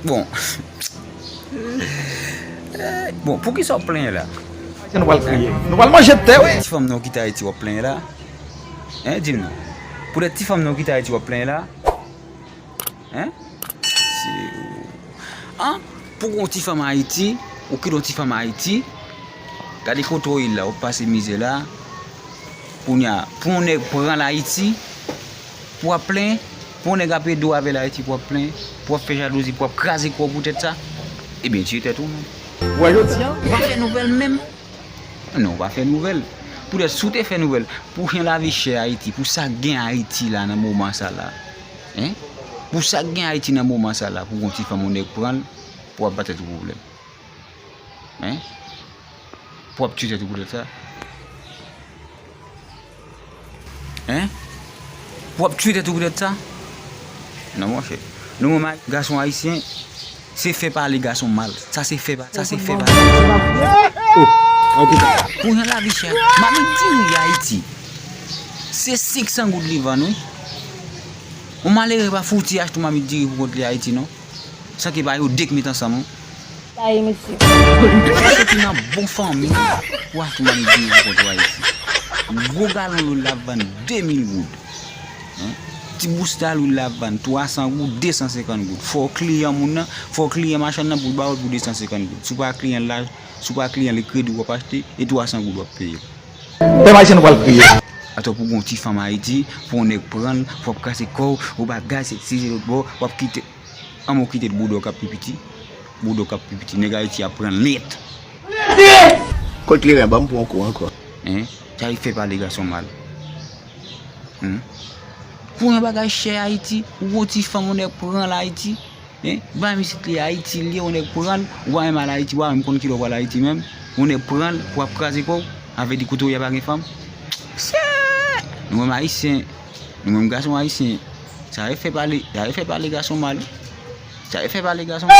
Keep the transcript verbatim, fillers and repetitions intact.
Bon. Bon, poukisa w ap plenyen la? Ayisyen, nou pral kriye. Nou pral manje tè, wi. Ti fanm nan w kite Ayiti w ap plenyen la? Hein, di m non. Poutèt ti fanm nan w kite Ayiti w ap plenyen la? Hein? Se, an, pou gon ti fanm Ayiti, ou kite yon ti fanm Ayiti, gade kote w ye la, w ap pase mizè la. Kounye a, pou yon nèg pran l Ayiti, pou w ap plenyen, pou yon nèg ap ede w avè l Ayiti, pou w ap plenyen, pou w ap fè jalouzi, pou w ap kraze kò w poutèt sa, ebyen, tiye tèt ou, non. Ou wè jodi a? Ou pa fè nouvèl menm. Non, ou pa fè nouvèl. Poutèt si w te fè nouvèl, pou jan lavi chè Ayiti, pou sa k gen Ayiti la nan moman sa la, hein? Pou sa k gen Ayiti nan moman sa la, pou yon ti fanm yon nèg pran l, pou w ap ba tèt ou pwoblèm. Hein? Pou w ap tiye tèt ou poutèt sa? Hein? Pou w ap tiye tèt ou poutèt sa? Non, monchè. Nou menm, gason ayisyen, se fè pale gason mal. Sa se fè pa-, sa se fè pale. Oh, antouka. Pou jan lavi chè, mamit diri Ayiti, se senk san goud li vann, wi. Yon malere pa fouti achte yon mamit diri pou kont li Ayiti, non. San ke pa yo de k met ansanm, wi. Sa ye, mesye. Ou soti nan bon fanmi pou achte yon mamit diri pou kont ou Ayiti. Gwo galon lwil la ap vann de mil goud. Hein? Ti boustal lwil la ap vann twa san goud, de san senkant goud. Fò kliyan moun nan, fò kliyan machann nan pou l ba w l pou de san senkant goud. Si w pa kliyan l la, si w pa kliyan li kredi w ap achte, e twa san goud w ap peye. Pèp ayisyen, nou pral kriye. Atò pou gon ti fanm Ayiti, pou yon nèg pran l, pou w ap kraze kò w, ou bagay, se, se, se lòt bò, w ap kite. Anmò kite l bouda w k ap pi piti. Bouda w k ap pi piti. Nèg Ayiti ap pran l nèt. Kot kleren, ban m pran yon kou ankò. Hein? Sa e fè pale gason mal. Hmm? Pou yon bagay chè Ayiti, ou gon ti fanm, yon nèg pran l Ayiti. Hein? Bay m isit li Ayiti li ye, yon nèg pran l, ou pa menm al Ayiti, ou pa menm konn kilè w pral Ayiti menm. Yon nèg pran l, pou w ap kraze kò w, avè di kote w ye a pa gen fanm. Chè! Nou menm Ayisyen, nou menm gason Ayisyen, sa e fè pale, sa e fè pale gason mal. Sa e fè pale gason mal.